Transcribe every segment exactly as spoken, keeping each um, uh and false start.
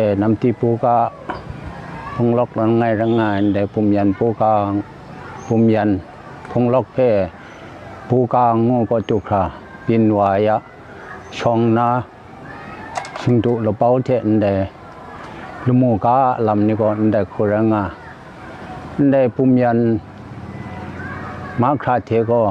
E, namti buga hpunglawk langai langai ndai bumyan buga, bumyan hpunglawk hpe buga ngu gaw du hkra byin wa ya, shawng na, shingdu labau hte ndai lamu ga a lam ni gaw ndai hku rai nga. Ndai bumyan mahkra hte gaw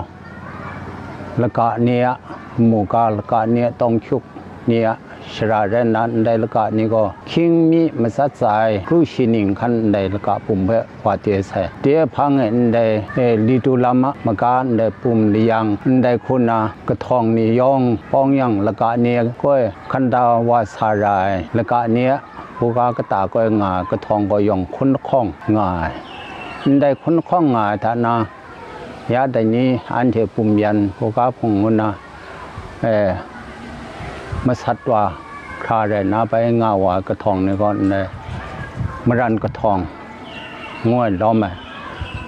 laga ni a, lamu ga laga ni a, tawng hkyuk ni a shara rai nna, ndai laga ni gaw hkying mi matsat tsa ai kru shi ning hkan ndai laga bum hpe wa de sai. De hpang e ndai, e, li du lam a maga ndai bum layang ndai hku na kahtawng ni yawng pawng yang laga ni gaw hkanda wa sa ra ai laga ni a buga kata gaw nga ai kahtawng gaw yawng hkun lahkawng nga ai. Ndai hkun lahkawng nga ai hta na, ya dai ni anhte bum yan buga hpung ngu na, e, masat wa hkra rai na bai nga wa ai kahtawng ni gaw ndai maran kahtawng ngu ai lawm ai.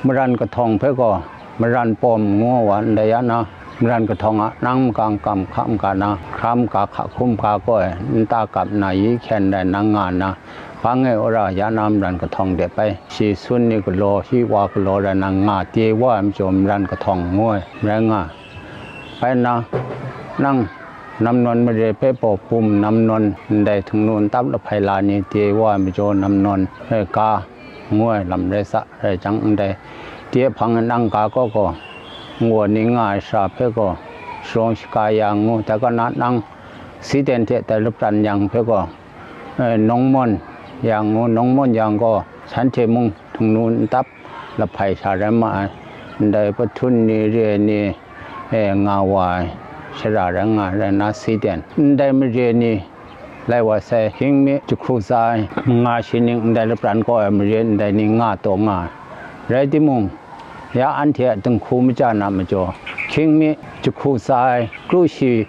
Maran kahtawng hpe gaw maran pawm ngu wa ndai ya na, maran kahtawng a nang makang kam hka maga na, hkra maga hka hkum ga gaw ai, nta kap na yi hkyen rai nang nga na, hpang e wora ya na maran kahtawng de bai, shi sun ni galaw, hi wa galaw rai nang nga de wa ai majaw maran kahtawng ngu ai, rai nga. Bai nna, nang namnawn mare hpe baw bum namnawn ndai htingnu ntap lahpai la ni de wa ai majaw namnawn, e, ga ngu ai lam rai sa, rai jang ndai de hpang e nang ga gaw gaw, nwa ni nga ai shara hpe gaw, sharawng shaga ya ngu, dai kaw na nang siden hte dai lapran yang hpe gaw, e, nawngmawn ya ngu, nawngmawn yang gaw, shanhte mung htingnu ntap lahpai sha rai ma ai, ndai pahtun ni, re ni, e, nga wa ai shara rai nga ai rai na siden, ndai mare ni lai wa sai, hkying mi jahku tsa ai, manga shi ning ndai lapran kaw ai mare ndai ni nga taw nga ai. Rai timung, ya anhte a dinghku maja na majaw, hkying mi jahku tsa ai kru shi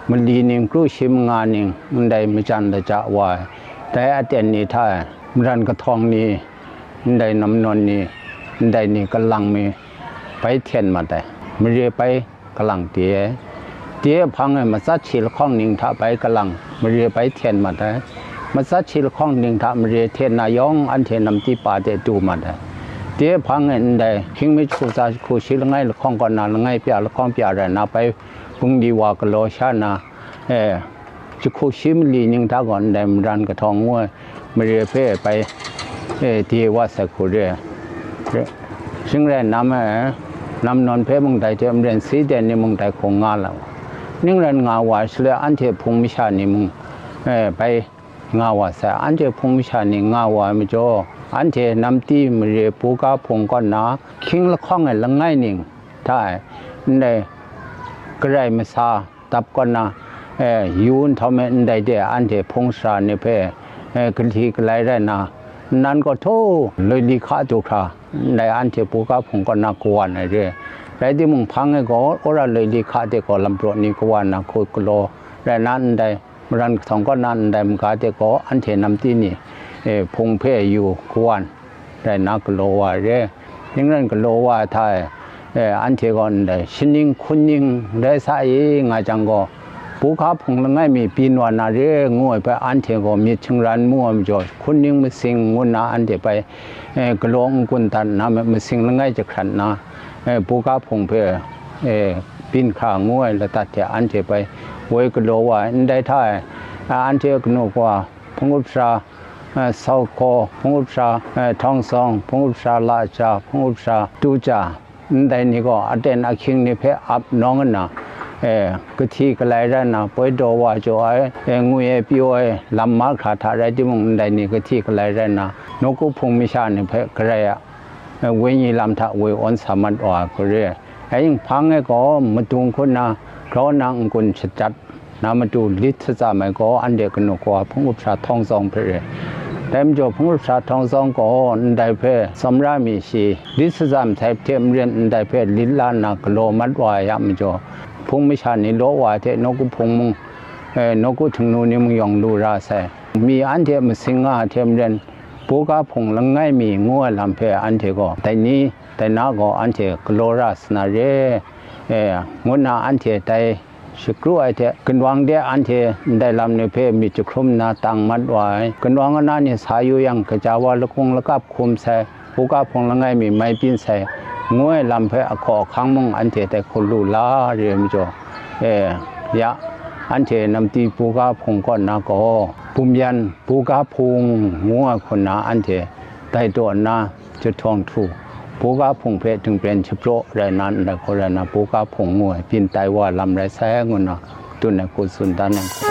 mali ning, kru shi manga ning ndai majan laja wa ai, dai aten ni hta e, maran kahtawng ni, ndai namnawn ni, ndai ni kalang mi bai hten mat ai, mare bai kalang de ai. De hpang e matsat shi lahkawng ning hta bai kalang, mare bai hten mat ai. Matsat shi lahkawng ning hta mare hten na yawng anhte namti pa de du mat ai. De hpang e ndai hkying mi jahku tsa jahku shi langai lahkawng kaw na langai pya lahkawng pya rai na bai bungli wa galaw sha na, e, jahku shi mali ning hta gaw ndai maran kahtawng ngu ai mare hpe bai, e, de wa sai hku re. Shing rai nna, e, namnawn hpe mung dai hte maren siden ni mung dai hku nga la wa, ning rai nga wa ai shaloi anhte hpung masha ni mung, e, bai nga wa sai. Anhte hpung masha ni nga wa ai majaw, anhte namti mare buga hpung kaw na hkying lahkawng e langai ning hta e, ndai garai masa dap kaw na, e, yu nhtawm e ndai de anhte hpung sara ni hpe, e, kahti galai rai na, nnan gaw htaw loi li hka du hkra, ndai anhte buga hpung kaw na kawan ai re. Rai timung, hpang e gaw wora loi li hka de gaw lam praw ni kawan na hku galaw rai na, ndai maran kahtawng kaw na ndai maga de gaw anhte namti ni, e, hpung hpe yu kawan rai nna galaw wa ai re. Ning rai galaw wa ai hta e, e, anhte gaw ndai shaning hkuning rai sa i nga jang gaw, buga hpung langai mi byin wa na re ngu ai hpe anhte gaw myit shingran mu ai majaw, hkuning masing ngu nna anhte bai, e, galaw n-gun dat nna, masing langai jahkrat nna, e, buga hpung hpe, e, byin hkra ngu ai ladat hte anhte bai woi galaw wa ai. Ndai hta e, a, anhte kanu kawa, hpung up sara, e, Sau Hkaw, hpung up sara, e, Htawng Zawng, hpung up sara La Cha, hpung up sara Tu Cha, ndai ni gaw aten ahkying ni hpe ap nawng nna, e, kahti galai rai nna, poi daw wa jaw ai, e, ngwi ai pyaw ai lam mahkra hta rai timung, ndai ni kahti galai rai nna, nawku hpung masha ni hpe Karai a, e, wenyi lam hta woi awn sa mat wa ai hku re. Rai ning, hpang e gaw madung hku nna grau nna n-gun shajat na matu lit shatsam ai gaw, anhte kanu kawa hpung up sara Htawng Zawng hpe re. Dai majaw, hpung up sara Htawng Zawng gaw ndai hpe tsawmra mi shi lit shatsam sai hte maren, ndai hpe lit la nna galaw mat wa ai a majaw, hpung masha ni law wa ai hte nawku hpung mung, e, nawku htingnu ni mung yawng lu ra sai. Mi anhte masing nga ai hte maren, buga hpung langai mi ngu ai lam hpe anhte gaw dai ni dai na gaw anhte galaw ra sa na re, e, ngu nna anhte dai shakru ai hte, ginwang de anhte ndai lam ni hpe myit jahkrum nna tang mat wa ai. Ginwang ana ni sa yu yang, gaja wa lakung lakap hkum sai, buga hpung langai mi mai byin sai, ngu ai lam hpe ahkaw ahkang mung anhte dai hku lu la re ai majaw, e, ya, anhte namti buga hpung kaw nna gaw, bum yan buga hpung ngu ai hku nna anhte dai daw nna, jahtawng htu, buga hpung hpe dingren shapraw rai nna, ndai hku rai nna, buga hpung ngu ai byin tai wa lam rai sai, ngu nna, dun ai hku tsun dan ai hku.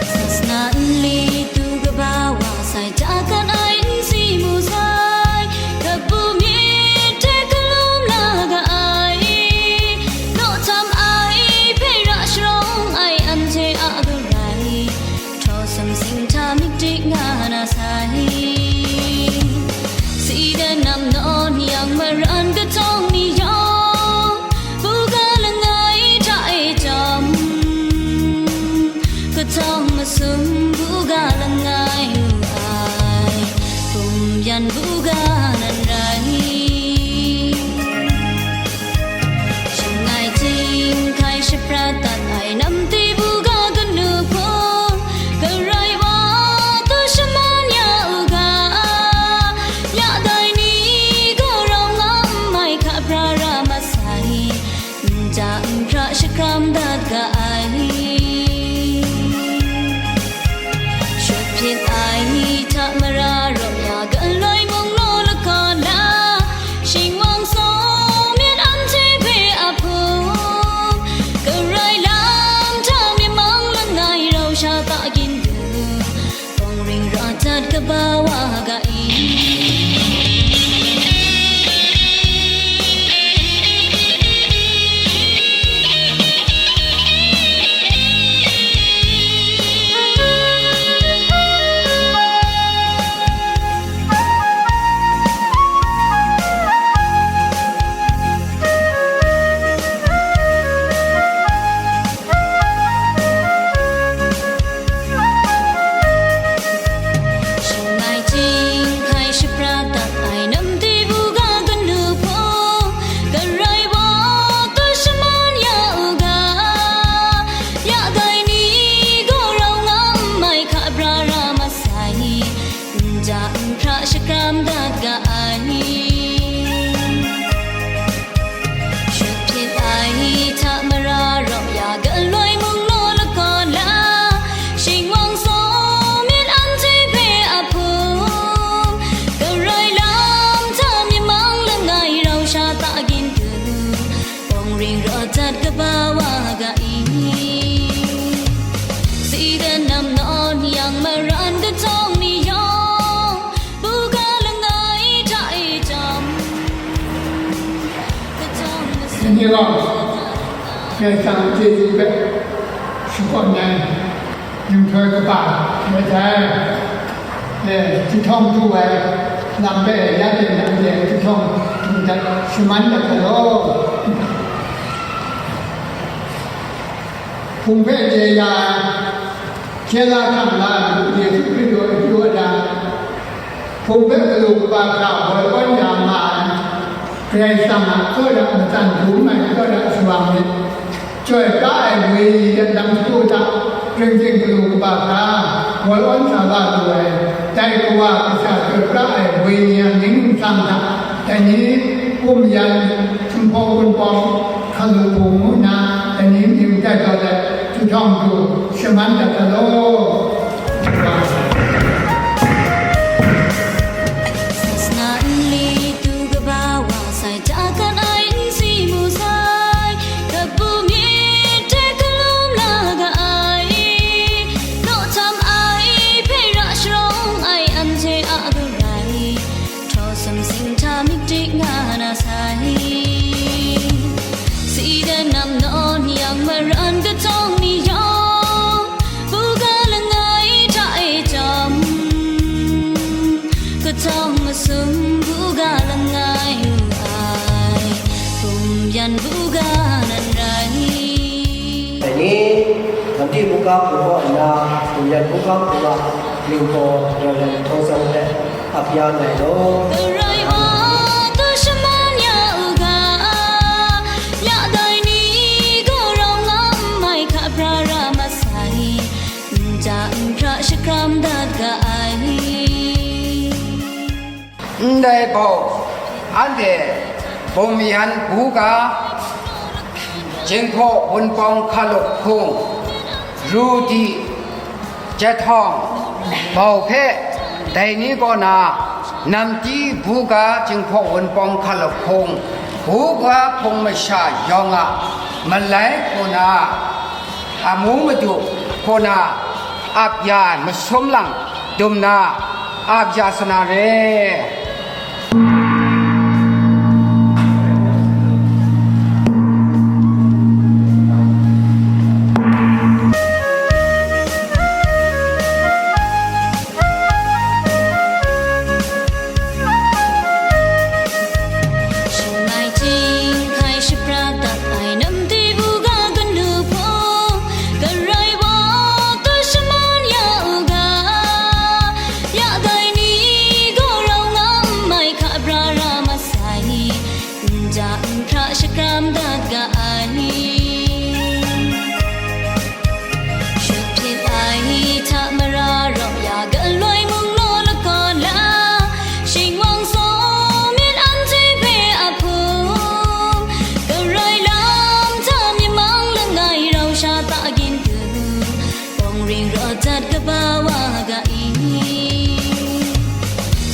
Sasana nli tu kaba wa sai, ja kan ai nsi mu sai, kabu myit hte kalum la ga ai, naw htam ai hpe ra sharawng ai anhte a garai, htaw sumsing hta mikdik nga na sai. Sida nam nawn yang maran kahtawng ni yawng, buga langai hta e jam, kahtawng masum buga langai lu ai, bum yan buga nan rai. Shangai ting hkai shaprat dat ai namti buga kanu hpung, garai wa tu shaman ya u ga, ya dai ni gaw rau nga n mai hka pra ra masai, nja nhkra shakram dat ga ai. Shut hpyit ai hta mara rawt ya galoi mung naw lakawn la, shingwang sawng myit anhte hpe a hpung, garai lam hta myit mang langai rau sha ta gin du, bawng ring rawt dat kaba wa ga i. Shangai ting hkai shapra dat ai namti buga kanu hpung, garai wa tu shaman ya u ga, ya dai ni gaw rau nga n mai hka pra ra masai, nja nhkra shakram dat ga ai. Shut hpyit ai hta mara rawt ya galoi mung naw lakawn la, shingwang sawng myit anhte hpe a hpung, garai lam hta myit mang langai rau sha ta gin du, bawng ring rawt dat kaba wa ga i. Sida nam nawn yang maran kahtawng ni yawng, buga langai hta e jam, kahtawng masum. Ni gaw, Karai Kasang a chyeju hpe shakawn ai, Yu htoi kaba, bai hta e, e, jahtawng du ai lam hpe ya ting nan de jahtawng du dat shaman dat ga law. Hpung hpe chye ya ai, chye la hkam la ai Yesu Hkristu a akyu ada, Hpung hpe galu kaba hkra woi awn ya nga ai, Karai Kasang a tsawra matsan dum ai tsawra shawa myit. Chyoi pra ai wenyi a lam shagu hta, ring ting galu kaba hkra woi awn sa wa lu ai, dai Kawa Kasha chyoi pra ai wenyi a mying nsang hta, dai ni, bum yan, Hpunpawng, Hpunpawng, Hkalu Hpung ngu nna, dai ni mying dai taw let, jahtawng du shaman dat ga law. Sasana nli tu kaba wa sai, ja kan ai nsi mu sai, kabu myit hte kalum la ga ai, naw htam ai hpe ra sharawng ai anhte a garai, htaw sumsing hta mikdik nga na sai. Sida nam nawn yang maran kahtawng ni yawng, buga lang Di mungga hku kaw nna, Hpung yan mungga hku a ning gaw Railan Hkawng San hpe ap ya nngai law. Karai wa tu shaman ya u ga, ya dai ni gaw rau nga n mai hka pra ra masai, nja nhpra shakram dat ga ai. Ndai gaw, anhte Bawm Yan bu ga, Jinghpaw Wunpawng Hkalup Hpung, Ru Di, Jahthawng, Bau hpe, dai ni kaw na, Namti bu ga, Jinghpaw Wunpawng Hkalup Hpung, bu ga hpung masha yawng a malai hku na, amu madu hku na, ap ya ai masum lang dum na, ap ya sa na re. Shing ai ting hkai shapra dat ai Namti bu ga kanu hpung, Karai wa tu shaman ya u ga, ya dai ni gaw rau nga n mai hka pra ra masai, nja nhpra shakram dat ga ai. Shut hpyit ai hta mara rawk ya galoi mung naw lakaw la, shingwang saw myit anhte hpe a hpung, Karai lam hta myit mang langai rau sha ta gin tu, bawng ring rawt dat kaba wa ga i.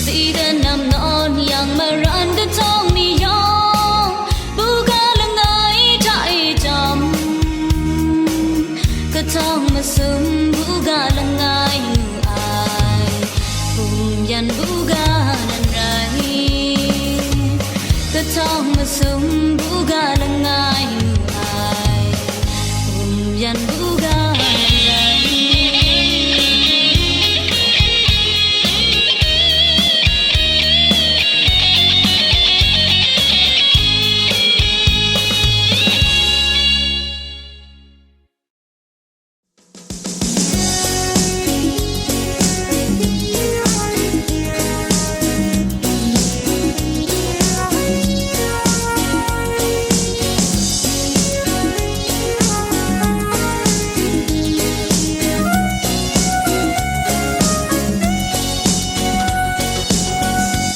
Sida nam nawn yang maran kahtawng ni yawng, bu ga langai hta e jam, kahtawng masum bu ga langai ngu ai, Bum Yan bu ga nan rai. Kahtawng masum bu ga langai ngu ai, Bum Yan bu ga nan rai.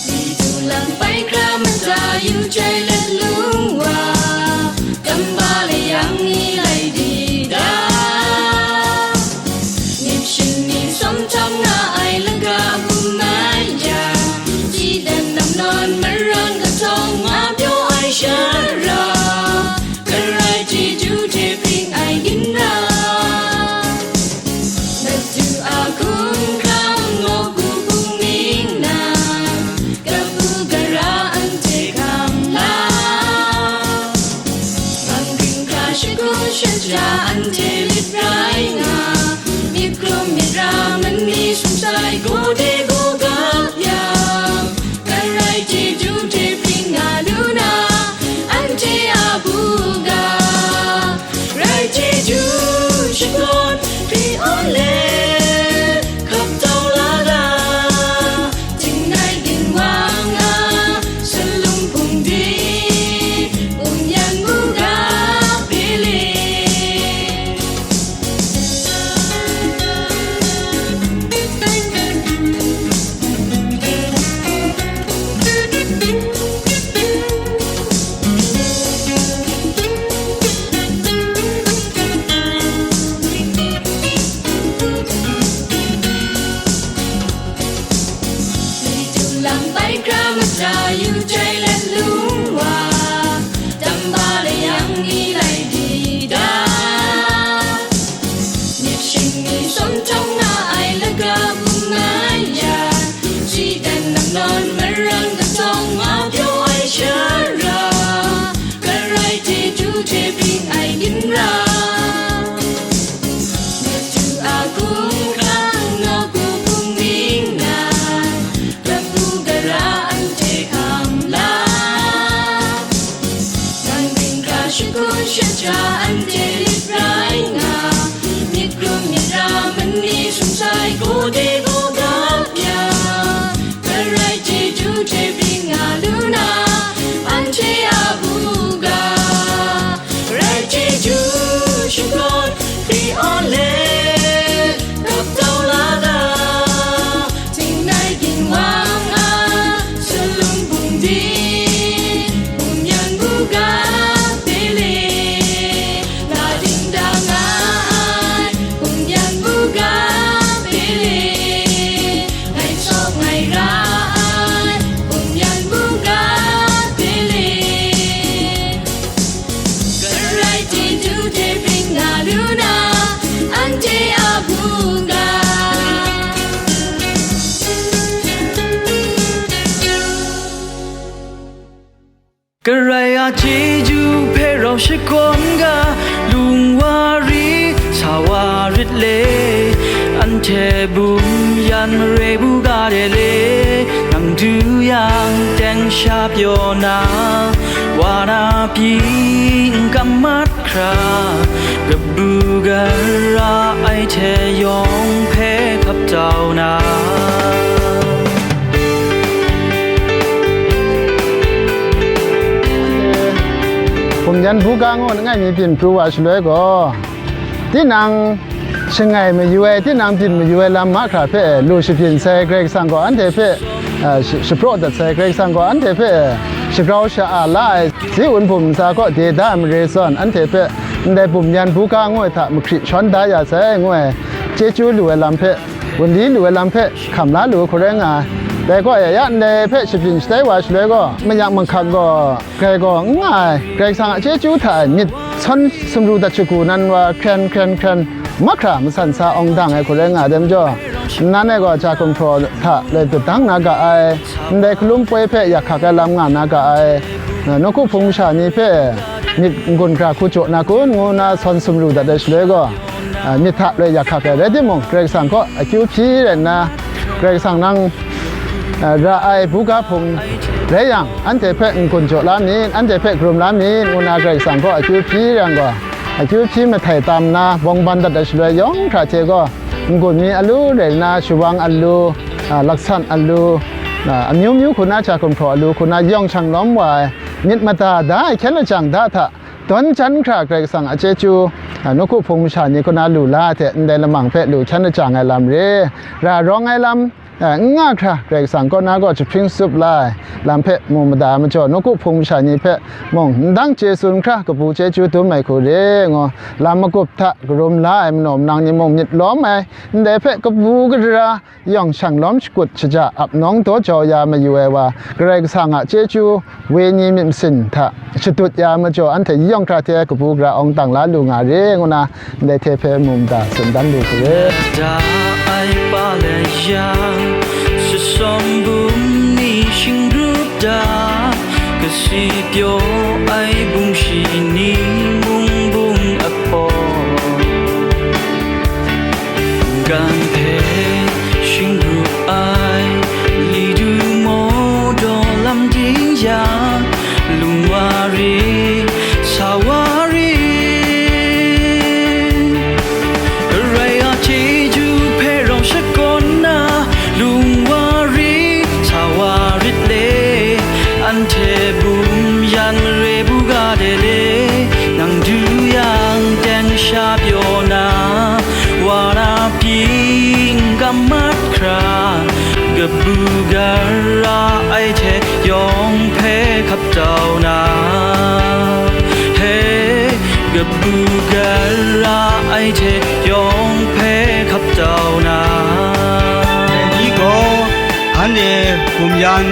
Di du lang bai kra mata yu jai let lung wa, gam ba le yang ni lai di da. Nip shing ni sawm htawm nga ai laga bum mai yang, ji dan nam nawn maran kahtawng nga pyaw ai sha ra, Karai chyeju hte pring ai ginra. Madu a hkun hkam ngaw ku bung ning na, kabu gara anhte hkam la. Mang ring hkra shakun shaja anhte lit rai nga, myit hkrum myit ra mani sumsha Karai a chyeju hpe rau shakawn ga, lung wa ri, sa wa rit le, anhte bum yan mare bu ga de le, nang du yang teng sha pyaw na, wa na pyi n kam mat hkra, kabu gara ai hte yawng hpe hkap tau na. Hkum yan buga ngu langai mi byin pru wa shaloi gaw, tinang shangai mayu ai, tinang byin mayu ai lam mahkra hpe lu shabyin sai, Karai Kasang gaw anhte hpe, eh, sh-, shapraw dat sai, Karai Kasang gaw anhte hpe, eh, shagrau sha-a la ai, si wun bum ntsa kaw de da ai mare zawn, anhte hpe ndai bum yan buga ngu ai hta mahkri shawn da ya sai, ngu ai chyeju lu ai lam hpe, wunli lu ai lam hpe hkam la lu hku rai nga ai. Dai gaw ya ya ndai hpe shabyin shatai wa shaloi gaw, mayak mahkak gaw, grai gaw n nga ai, Karai Kasang a chyeju hta e myit sawn sumru dat shagu nan wa hkren hkren hkren, mahkra masan sa awng dang ai hku rai nga ai majaw, nnan e gaw ja gumhpraw hta loi dut dang na ga ai, ndai hkalum poi hpe yak hkak ai lam nga na ga ai, nawku hpung masha ni hpe myit n-gun hkra hku jaw na kun ngu nna sawn sumru dat ai shaloi gaw, a, myit hta loi yak hkak ai rai timung, Karai Kasang kaw akyu hpyi rai nna, Karai Kasang nang, a, ra ai buga hpung rai yang, anhte hpe n-gun jaw la myit, anhte hpe karum la myit, ngu nna Karai Kasang kaw akyu hpyi yang gaw, akyu hpyi mahtai tam nna bawng ban dat ai shaloi yawng hkra hte gaw, n-gun mi alu rai nna, shawang alu, a, laksan alu, a, amyu myu hku nna, ja gumhpraw alu hku nna, yawng shang lawm wa ai, myit mada da ai hkyen lajang da hta, dawn jan hkra Karai Kasang a chyeju, a, nawku hpung masha ni kaw na lu la ai hte ndai lamang hpe lu hkyan lajang ai lam re, ra rawng ai lam, a, n nga hkra Karai Kasang kaw na gaw jahpring tsup la ai lam hpe mu mada ai majaw, nawku hpung masha ni hpe mung ndang chye tsun hkra kabu chyeju dum ai hku re ngu, lam magup hta karum la ai manaw manang ni mung myit lawm ai, ndai hpe kabu gara yawng shang lawm shakut shaja ap nawng daw jau ya mayu ai wa, Karai Kasang a chyeju wenyi myit masin hta shadut ya ai majaw, anhte yawng hkra hte kabu gara awng dang la lu nga re, ngu na ndai hte hpe mu mada tsun dan lu hku re. Da ai pa le yang, shasawm bum ni shingrup da, kasi pyaw ai bum shi ni mung bung a hpaw. Gan hpe shingrup ai, li du maw daw lam ding yang, lung wa ri, sa wa ri. Karai a chyeju hpe rau shakawn na, lung wa ri, sa wa rit le, anhte bum yan mare bu ga de le, nang du yang teng sha pyaw na, wa na pyi n kam mat hkra, kabu gara ai hte yawng hpe hkap tau na, he, kabu gara ai hte yawng hpe hkap tau na. Dai ni gaw, anhte bum yan,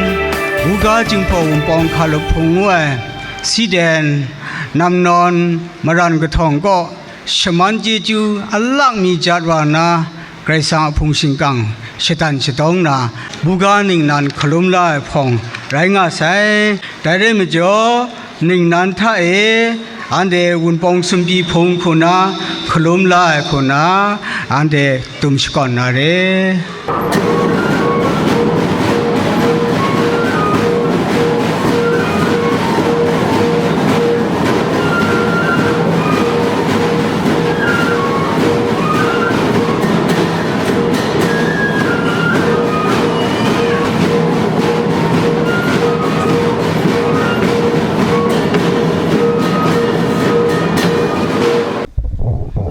buga Jinghpaw Wunpawng Hkalup Hpung ngu ai, Siden, Namnawn, Maran Kahtawng kaw, shaman chyeju alak mi jat wa nna, Karai Kasang a hpung shingkang shadan shatawng na, buga ningnan hkalum la ai hpawng rai nga sai. Dai rai majaw, ningnan hta e anhte Wunpawng Sumpyi Hpung hku na hkalum la ai hku na, anhte dum shakawn na re.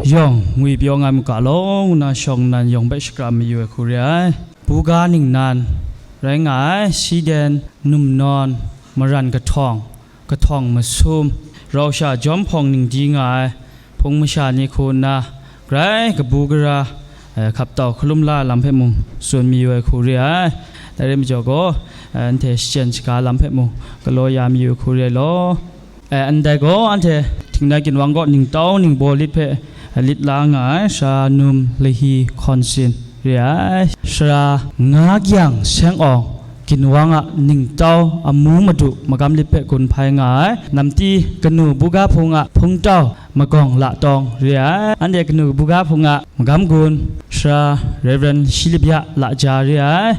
Yawng ngwi pyaw nga mu ga law, ngu na shawng nnan yawng hpe shakram mayu ai hku re ai. Buga ningnan rai nga ai, Siden, Namnawn, Maran Kahtawng, Kahtawng Masum, rau sha jawm hpawng ning di nga ai hpung masha ni hku nna, grai kabu gara, eh, hkap tau hkalum la ai lam hpe mung tsun mayu ai hku re ai. Dai rai majaw gaw, eh, anhte shachyen shaga lam hpe mung galaw ya mayu ai hku re ai law. Eh, ndai gaw anhte Htingnai Ginwang kaw ningtau ningbaw lit hpe, eh, lit la nga ai, sara num lahi hkawn sin re ai, sara nga kyang seng awng Ginwang a ningtau amu madu magam lit hpe gun hpai nga ai, namti kanu buga hpung a hpungtau magawng la tawng re ai, anhte kanu buga hpung a magam gun sara Rev. Shilipya Laja re ai.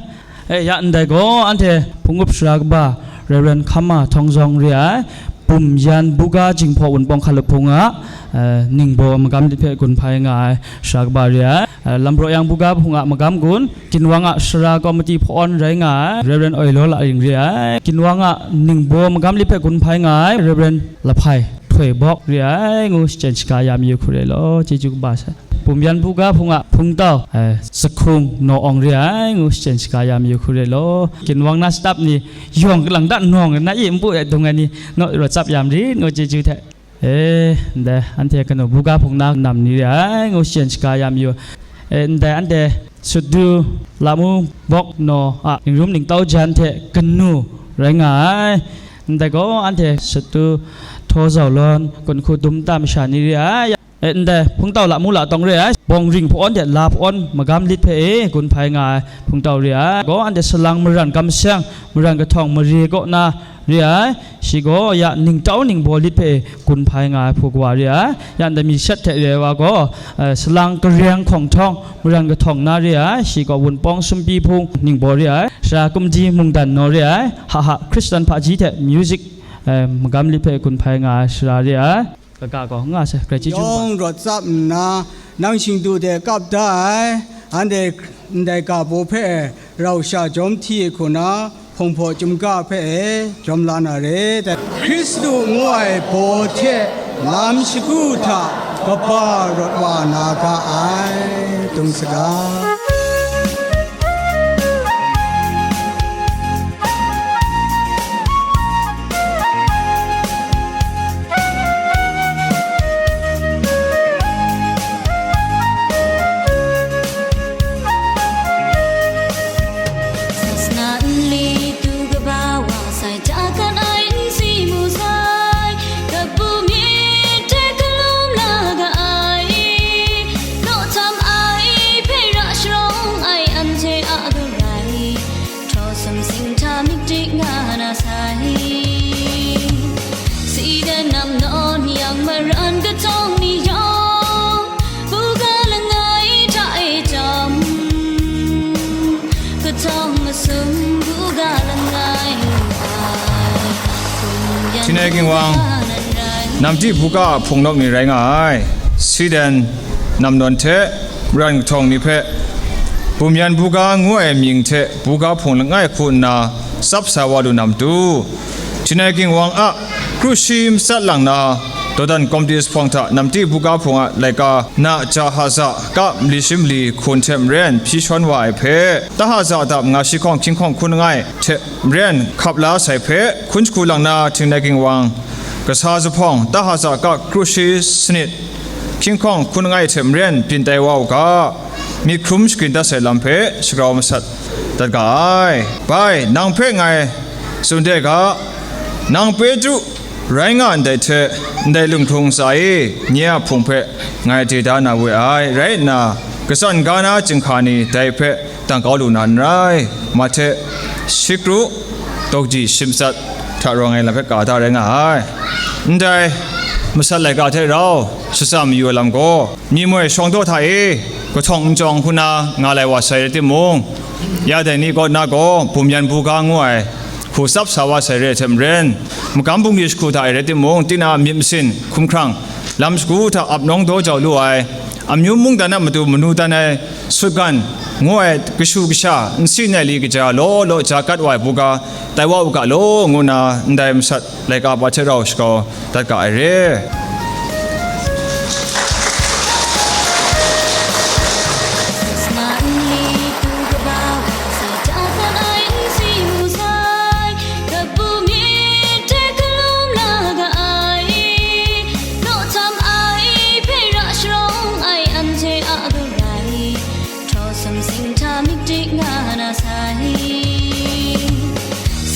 E, ya ndai gaw, anhte hpung up sara kaba Rev. Hkama Htawng Zawng re ai, Bumyan buga Jinghpaw Wunpawng Hkalup hpung a, e, ningbaw magam lit hpe gun hpai nga ai sara kaba re ai. E, Lambraw Yang buga hpung a magam gun, Ginwang a sara komiti hpawn rai nga ai Rev. Oilaw Laring re ai. Ginwang a ningbaw magam lit hpe gun hpai nga ai Rev. Lahpai Htoi Bawk re ai, ngu shachyen shaga ya mayu hku re law, chyeju kaba sa. Bumyan buga hpung a hpungtau, e, Zahkung Naw Awng re ai, ngu shachyen shaga ya mayu hku re law, Ginwang na stap ni yawng kalang da nawng na i npu e dung ai ni naw rawt tsap ya marit, ngu chyeju hte. E, ndai, anhte kanu buga hpung na nam ni re ai, ngu shachyen shaga ya mayu. E, ndai, anhte Sutdu Lamu Bawk Naw a ningrum ningtau jan hte kanu rai nga ai. Ndai gaw, anhte Sutdu Htaw Zau Lawn, Gun Hku Dum Nta masha ni re ai. E, ndai, hpungtau Lamu La Tawng re ai, Bawng Ring hpawn hte La hpawn magam lit hpe e gun hpai nga ai hpungtau re ai. Gaw, anhte salang maran gam seng, maran kahtawng mare kaw na re ai, shi gaw ya ningtau ningbaw lit hpe e gun hpai nga ai hpu kawa re ai. Ya ndai mi shat hte re ai wa gaw, eh, salang kareng hkawng htawng, maran kahtawng na re ai, shi gaw Wunpawng Sumpi hpung ningbaw re ai, sara Kumji Mungdan Naw re ai, Haha Hkristan Hpaji hte music, eh, magam lit hpe gun hpai nga ai sara re ai. Kaga gaw nga sai, grai chyeju. Yawng rawt tsap nna, nang shingdu de kap da ai, anhte ndai ga baw hpe rau sha jawm hti ai hku na, hpawng hpaw chyum ga hpe e jawm la na re. Hkristu ngu ai baw hte lam shagu hta kaba rawt wa na ga ai, dung saga. Sasana nli tu kaba wa sai, ja kan ai nsi mu sai, kabu myit hte kalum la ga ai, naw htam ai hpe ra sharawng ai anhte a garai, htaw sumsing hta myit dik nga na sai. Sida nam nawn yang maran kahtawng ni yawng, buga langai hta e jam, kahtawng masum buga langai ai. Tinai Ginwang, namti buga hpung lawk ni rai nga ai. Siden nam nawn hte maran kahtawng ni hpe Bumyan buga ngu ai mying hte buga hpung langai hku nna tsap sa wa lu na matu, Tinai Ginwang a krushi matsat lang na, dawdan komiti zuphpawng hta namti buga hpung a laika na jahaza kap mali shi mali hkun hte maren hpyi shawn wa ai hpe, tahaza dap nga shi hkawng hkying hkawng hkun langai hte maren hkap la sai hpe, hkun shagu lang na Tinai Ginwang kasa zuphpawng tahaza kap krushi sanit hkying hkawng hkun langai hte maren byin tai wa u ga, myit hkrum shagrin dat sai lam hpe shagrau masat dat ga ai. Bai, nang hpe ngai tsun de ga, nang Petru rai nga ndai hte, ndai lunghkrung ntsa e nye a hpung hpe ngai de da na we ai, rai nna, katsan ga na chyinghka ni dai hpe dang kau lu na n rai. Mahte, shikru, dawkaji shi matsat hta rawng ai lam hpe ka da rai nga ai. Ndai masat laika hte rau shatsam mayu ai lam gaw, myi moi shawng daw hta e kahtawng n jawng hku na nga lai wa sai rai timung, ya dai ni kaw na gaw Bumyan buga ngu ai hku tsap sa wa sai re ai hte maren, magam bungli jahku hta e rai timung, tinang a myit masin hkumhkrang lam shagu hta ap nawng daw jau lu ai, amyu mungdan a matu manu dan ai sutgan ngu ai kashu kasha nsi nai li kaja law law ja kat wa ai buga tai wa u ga law, ngu nna ndai masat laika pa hte rau shakau dat ga ai re.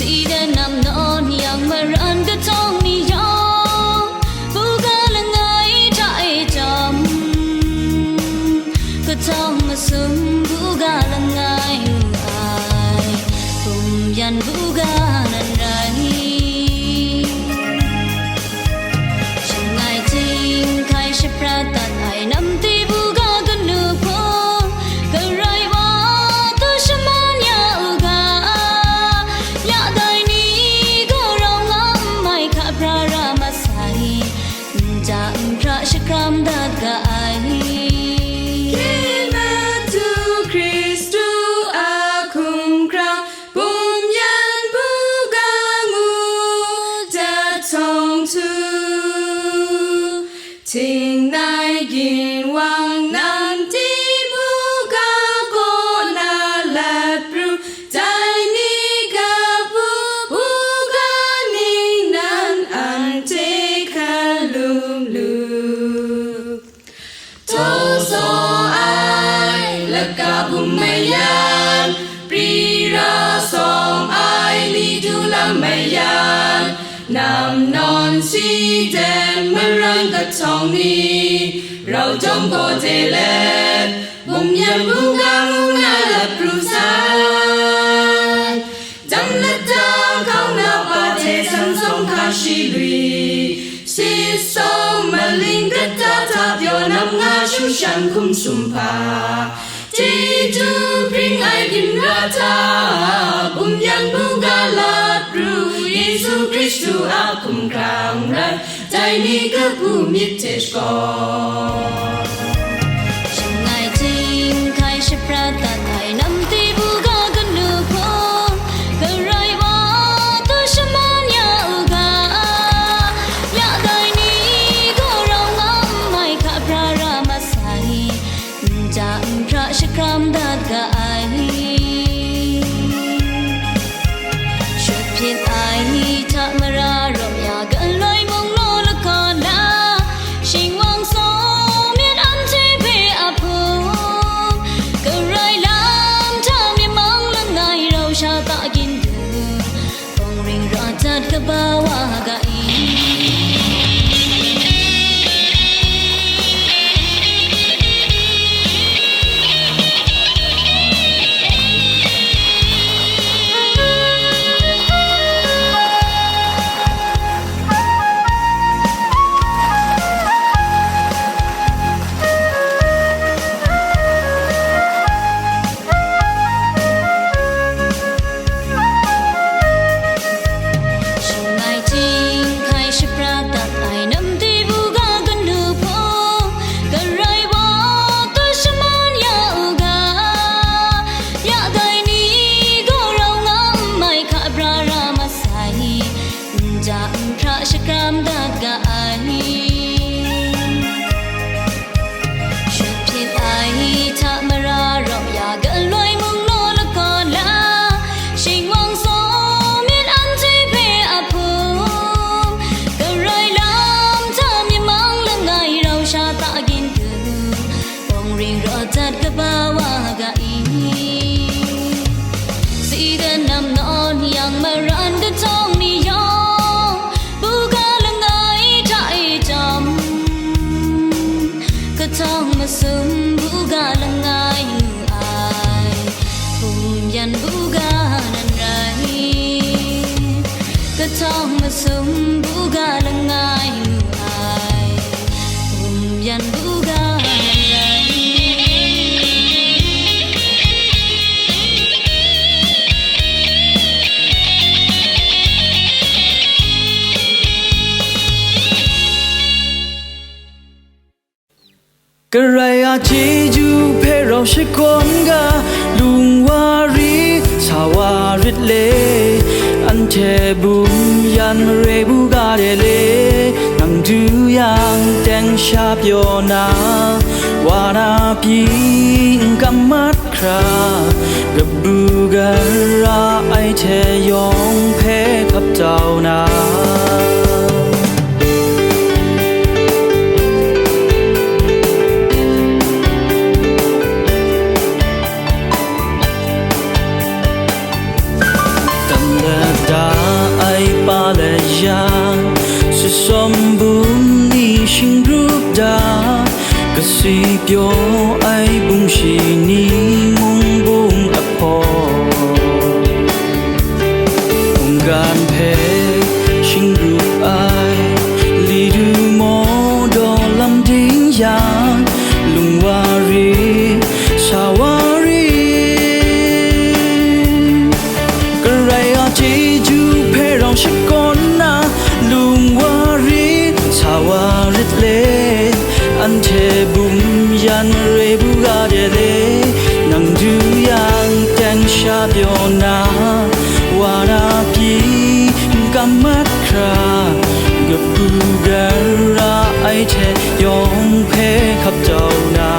Sida nam nawn yang maran kahtawng ni yawng, buga langai hta e jam, kahtawng masum buga langai u ai. Bumyan yan, nam nawn si de maran kahtawng ni, rau jawm gaw de let, bum yan buga ngu na lat pru sai. Dam lata kau na pa hte san sawng hka shi lui, si sawng maling kata hta pyaw nam nga shu shan hkum sum hpa, chyeju bring ai ginra hta, bum yan buga lat pru, Yesu Hkristu a hkumhkrang rai, dai ni kabu myit hte shakawn. Shangai ting hkai shaprat dat ai nam ti buga kanu hpung, Karai wa tu shaman ya u ga, ya dai ni gaw rau nga n mai hka pra ra masai, nja nhpra shakram dat ga ai. Shut hpyit ai hta mara rawp ya galoi mung law lakawn na, shingwang sawng myit anhte hpe a hpung, Karai lam hta myit mang langai rau sha ta gin du, bawng ring rawt dat kaba wa ga i. Shangai ting hkai shaprat dat ai nam ti buga kanu hpung, Karai wa tu shaman ya u ga, ya dai ni gaw rau nga n mai hka pra ra masai, nja nhpra shakram dat ga ai. Shut hpyit ai hta mara rawp ya galoi mung law lakawn la, shingwang sawng myit anhte hpe a hpung, Karai lam hta myit mang langai rau sha ta gin du, bawng ring rawt dat kaba wa ga i. Sida nam nawn yang maran kahtawng ni yawng, buga langai hta e jam, kahtawng masum buga langai ngu ai, bum yan buga nan rai, kahtawng masum buga langai ngu ai, bum yan buga nan rai. Karai a chyeju hpe rau shakawn ga, lung wa ri, sa wa rit le, anhte bum yan mare buga de le, nang du yang teng sha pyaw na, wa na pyi n kam mat hkra, kabu gara ai hte yawng hpe hkap tau na, tam lada ai pa laya, sasawm bum ni shingrup da, kasi pyaw ai bung shi ni mung bung ahpaw, mungkan hpe shingrup ai, li du maw daw lam ding yang, lung wa ri, sa wa ri. Karai a chyeju hpe rau shakawn na, lung wa rit, sa wa rit le, anhte bum yan mare buga de le, nang du yang teng sha pyaw na, wa na pyi n kam mat hkra, kabu gara ai hte yawng hpe hkap tau na.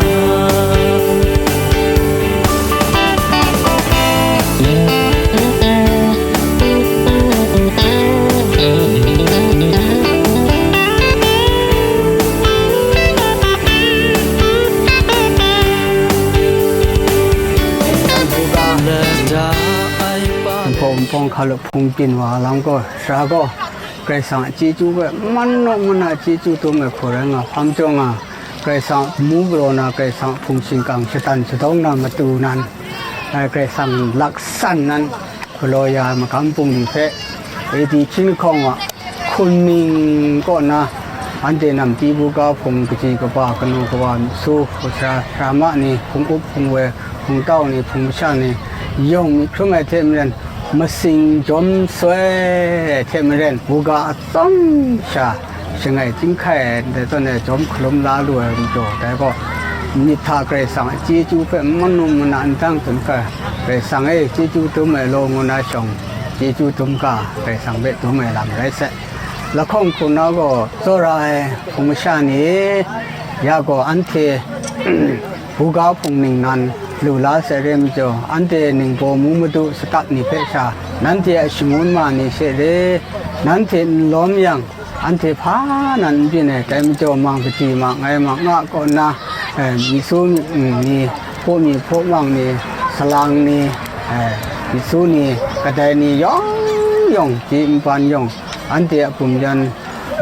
Lada ai pa Hpawng hpawng hkalup hpung byin wa ai lam gaw, sara gaw, Karai Kasang a chyeju hpe man naw mana chyeju dum ai hku rai nga, hpa majaw nga, Karai Kasang a mu galaw na, Karai Kasang a hpung shingkang shatan shadawng na matu nan, ai Karai Kasang laksan nan galaw ya ai magam bungli hpe, A D hkying lahkawng a hkun ning kaw na, anhte namti buga hpung kaji kaba, kanu kawa, myisu, sara, sara ma ni, hpung up, hpung we, hpung tau ni, hpung masha ni, yawng myit hkrum ai hte maren, masing jawm soi ai hte maren, buga atsawm sha shangai chyinghkai ai ndai zawn e jawm hkalum la lu ai majaw, dai gaw myit hta Karai Kasang a chyeju hpe manu mana n dang tsun hkra, Karai Kasang e chyeju dum ai law ngu na shawng, chyeju dum ga Karai Kasang hpe dum ai lam rai sai. Lahkawng hku na gaw tsawra ai hpung masha ni, ya gaw anhte buga hpung ningnan lu la sai re majaw, anhte ningbaw mu madu sakat ni hpe sha, nanhte a shangun ma ni she re, nanhte n lawm yang, anhte hpa nan n byin ai, dai majaw mang kaji mang ai mang nga kaw nna, eh, myisu myit ni, hpaw mi hpaw mang ni, salang ni, eh, myisu ni, kadai ni yawng yawng, ji npan yawng, anhte a bum yan,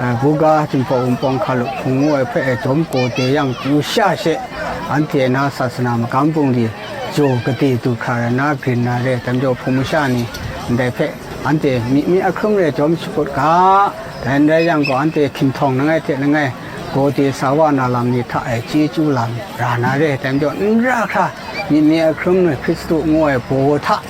eh, buga Jinghpaw Wunpawng Hkalup hpung ngu ai hpe e jawm gaw de yang pru sha she, anhte na sasana magam bungli jaw kade du hkra rai na, grin na re, dai majaw hpung masha ni ndai hpe anhte myi myi ahkrum re jawm shakut ga, dai n rai yang gaw, anhte hkinhtawng langai hte langai, gaw de sa wa na lam ni hta e chyeju lam ra na re, dai majaw n ra hkra, myi myi ahkrum re Hkristu ngu ai baw hta,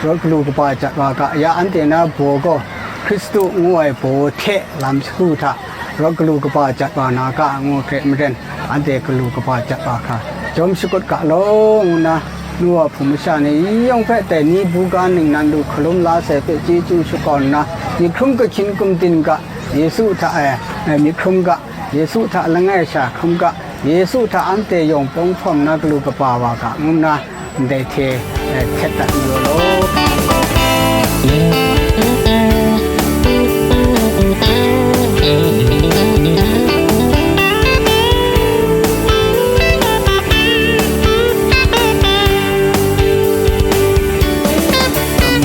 rawt galu kaba jat wa ga, ya anhte na baw gaw Hkristu ngu ai baw hte lam shagu hta rawt galu kaba jat wa na ga ngu hte maren, anhte galu kaba jat wa hkra jawm shakut ga law, ngu nna, nu wa hpung masha ni yawng hpe dai ni buga ningnan lu hkalum la sai hpe chyeju shakawn nna, myit hkrum kahkyin kumdin ga, Yesu hta e, e, myit hkrum ga, Yesu hta langai sha hkrum ga, Yesu hta anhte yawng pawng hpawm na galu kaba wa ga, ngu nna, ndai hte, eh, htet dat yu law.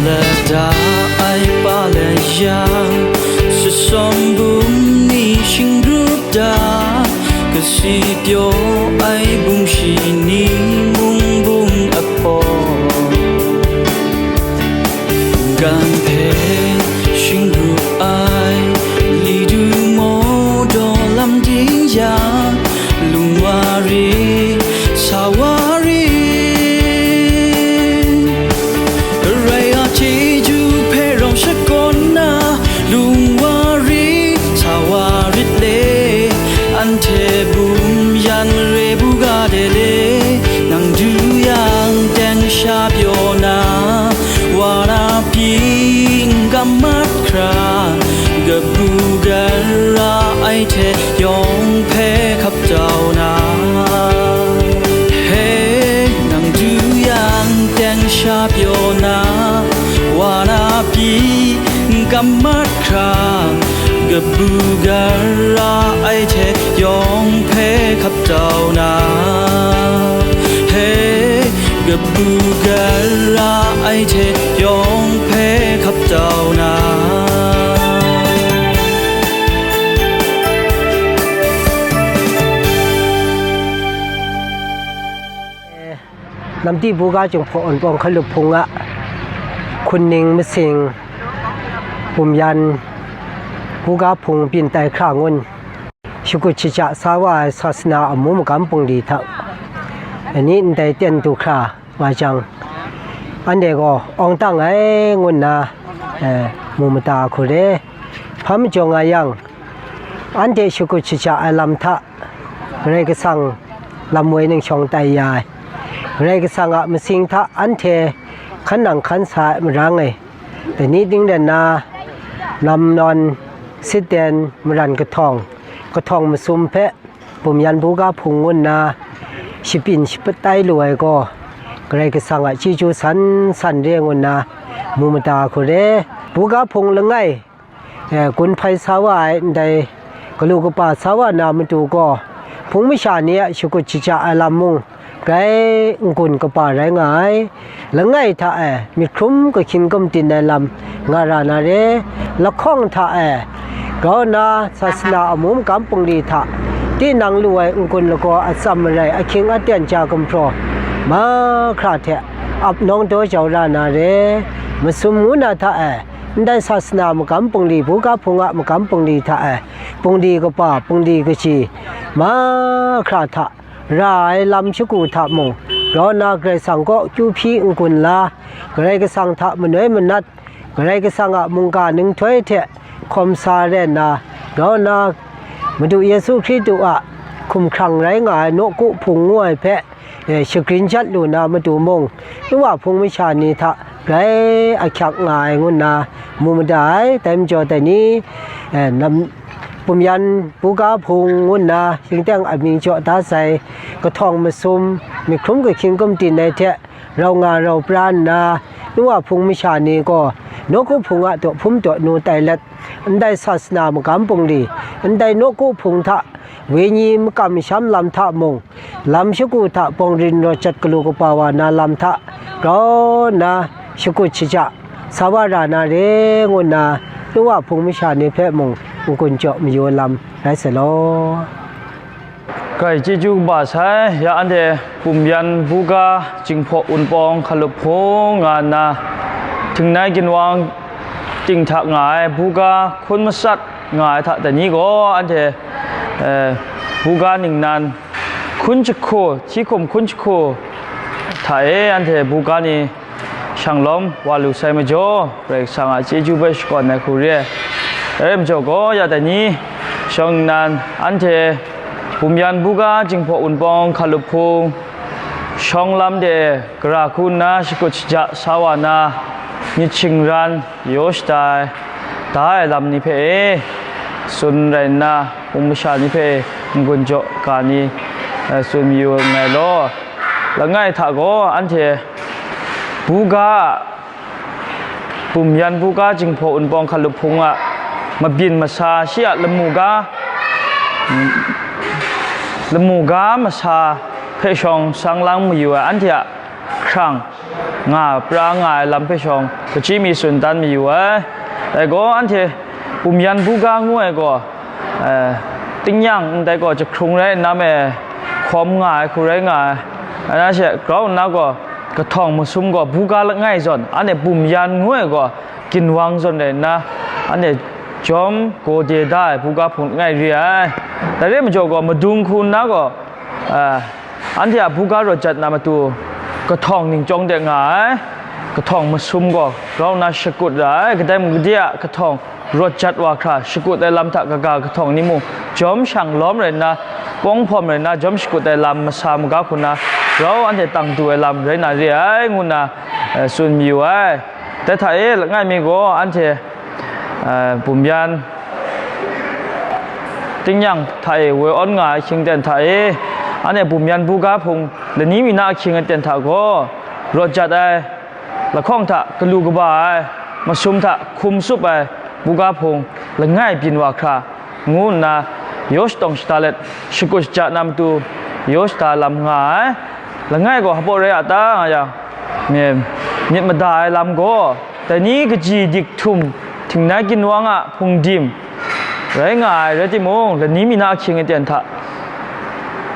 Lada ai pa le yang, sasawm bum ni shingrup da, kasi pyaw ai bum shi ni mung bung a paw, gan hpe shingrup ai li du maw daw lam ding yang, lung wa rit, sa wa rit. Karai a chyeju hpe rawng shakawn na, lung wa rit, sa wa rit le, anhte bum yan re buga de le, nang du yang teng sha pyaw na, wa na pyi n kam mat hkra, kabu gara ai hte yawng hpe hkap tau na. He, nang du yang teng sha pyaw na, wa na pyi n kam mat hkra, kabu gara ai hte yawng hpe hkap tau na. He, kabu gara ai hte yawng hpe hkap tau na. Namti buga Jinghpaw Wunpawng Hkalup Hpung a hkun ning masing bum yan buga hpung byin tai hkra ngun, shakut shaja sa wa ai sasana amu magam bungli hta, ani ndai ten du hkra nga jang, anhte gaw awng tang ai ngu nna, eh, mu mada hku re. Hpa majaw nga yang, anhte shakut shaja ai lam hta Karai Kasang lam woi ning shawng tai ya ai, Karai Kasang a masing hta anhte hkan nang hkan sa ai marang e, dai ni ting ren na, lam nawn, sitten, maran kahtawng, kahtawng masum hpe bum yan buga hpung ngu nna, shapyin shapat tai lu ai gaw, Karai Kasang a chyeju san san re ngu nna, mu mada hku re. Buga hpung langai, eh, gun hpai sa wa ai ndai galu kaba sa wa na matu gaw, hpung masha ni a shakut shaja ai lam mung, grai n-gun kaba rai nga ai. Langai hta e myit hkrum kahkyin gumdin ai lam nga ra na re. Lahkawng hta e grau nna sasana amu magam bungli hta tinang lu ai n-gun lagaw atsam marai ahkying aten ja gumhpraw mahkra hte ap nawng daw jau ra na re. Masum ngu na hta e ndai sasana magam bungli, buga hpung a magam bungli hta e bungli kaba, bungli kaji mahkra hta ra ai lam shagu hta mung, grau nna Karai Kasang kaw kyu hpyi n-gun la, Karai Kasang hta manoi manat, Karai Kasang a mungga ninghtoi hte hkawm sa rai nna, grau nna Madu Yesu Hkristu a hkumhkrang rai nga ai nawku hpung ngu ai hpe, e, shagrin jat lu na matu mung, nu wa hpung masha ni hta grai ahkyak nga ai ngu nna mu mada ai. Dai majaw dai ni, e, nam, Bumyan buga hpung ngu nna shingteng amying jaw da sai, kahtawng masum, myit hkrum kahkyin gumdin ai hte rau nga rau pra nna, nu wa hpung masha ni gaw nawku hpung a daw hpum daw nu tai let, ndai sasana magam bungli, ndai nawku hpung hta wenyi makam masham lam hta mung, lam shagu hta bawng rin rawt jat galu kaba wa na lam hta grau nna shakut shaja sa wa ra na re ngu nna, nu wa hpung masha ni hpe mung n-gun jaw mayu lam rai sai law. Grai chyeju kaba sai, ya anhte Bumyan buga Jinghpaw Wunpawng Hkalup Hpung nga nna, Htingnai Ginwang ting hta nga ai buga hkun matsat nga ai hta dai ni gaw, anhte, eh, buga ningnan hkun jahku, hti hkum hkun jahku hta e anhte buga ni shang lawm wa lu sai majaw, Karai Kasang a chyeju hpe shakawn ai hku re ai. Dai rai majaw gaw, ya dai ni shawng nnan, anhte Bumyan buga Jinghpaw Wunpawng Hkalup Hpung shawng lam de gara hku nna shakut shaja sa wa na, myit shingran yaw shada ai, da ai lam ni hpe e, tsun rai nna, hpung masha ni hpe n-gun jaw ga ni, eh, tsun mayu nngai law. Langai hta gaw, anhte buga a, Bumyan buga Jinghpaw Wunpawng Hkalup Hpung a mabyin masa, shi a lamu ga, lamu ga masa hpe shawng sang lang mayu ai, anhte a hkrang nga pra nga ai lam hpe shawng, kachyi mi tsun dan mayu ai. Dai gaw, anhte Bumyan buga ngu ai gaw, eh, tingnyang ndai gaw jahkrung rai nna me, hkawm nga ai hku rai nga ai. Anhte she grau nna gaw, kahtawng masum gaw buga langai zawn, anhte Bumyan ngu ai gaw ginwang zawn rai nna, anhte jawm gaw de da ai buga hpung langai re ai. Dai re majaw gaw, madung hku nna gaw, eh, anhte a buga rawt jat na matu, kahtawng ningchyawng de nga ai, kahtawng masum gaw grau nna shakut ra ai, kadai mung gade a kahtawng rawt jat wa hkra shakut ai lam hta kaga kahtawng ni mung, jawm shang lawm rai nna, pawng hpawm rai nna, jawm shakut ai lam masa maga hku nna, grau anhte tang du ai lam rai na re ai, ngu nna, eh, tsun mayu ai. Dai hta e langai mi gaw, anhte, eh, Bumyan tingnyang hta e woi awn nga ai hkying ten hta e, anhte Bumyan buga hpung lani mi na ahkying aten hta gaw, rawt jat ai, lahkawng hta galu kaba ai, masum hta hkum tsup ai buga hpung langai byin wa hkra, ngu nna yaw shatawng shada let, shakut shaja na matu yaw shada lam nga ai. Langai gaw hpaw rai a ta nga yang, myit mada ai lam gaw, dai ni kaji dik htum, Htingnai Ginwang a hpungdim rai nga ai rai timung, lani mi na ahkying aten hta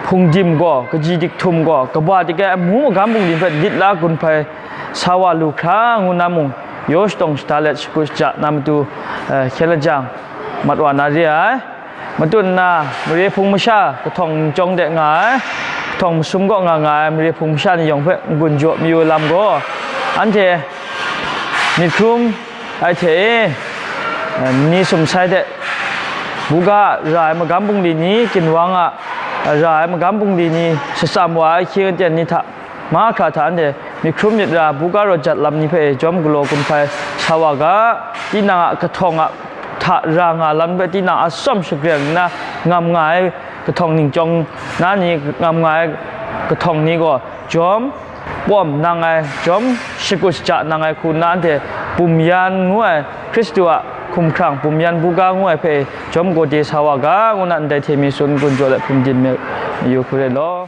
hpungdim gaw, kaji dik htum gaw, kaba dik ai amu magam bungli hpe lit la gun hpai sa wa lu hkra, ngu nna mung, yaw shatawng shada let shakut shaja na matu, eh, hkyen lajang mat wa na re ai. Matut nna, mare hpung masha kahtawng ningchyawng de nga ai, kahtawng masum kaw nga nga ai mare hpung masha ni yawng hpe n-gun jaw mayu lam gaw, anhte myit hkrum ai hte e, eh, ni sumsai de, buga ra ai magam bungli ni, ginwang a ra ai magam bungli ni, shatsam wa ai ahkying aten ni hta, mahkra hta anhte myit hkrum myit ra, buga rawt jat lam ni hpe jawm galaw gun hpai sa wa ga, tinang a kahtawng a hta ra nga lam hpe tinang a tsawm shagreng nna ngam nga ai kahtawng ningchyawng na ni, ngam nga ai kahtawng ni gaw jawm pawm nang ai, jawm shakut shaja nang ai hku nna, anhte Bumyan ngu ai Hkristu a hkumhkrang, Bumyan buga ngu ai hpe jawm gaw de sa wa ga, ngu nna ndai hte mi tsun gun jaw let hpungdim mayu hku rai law.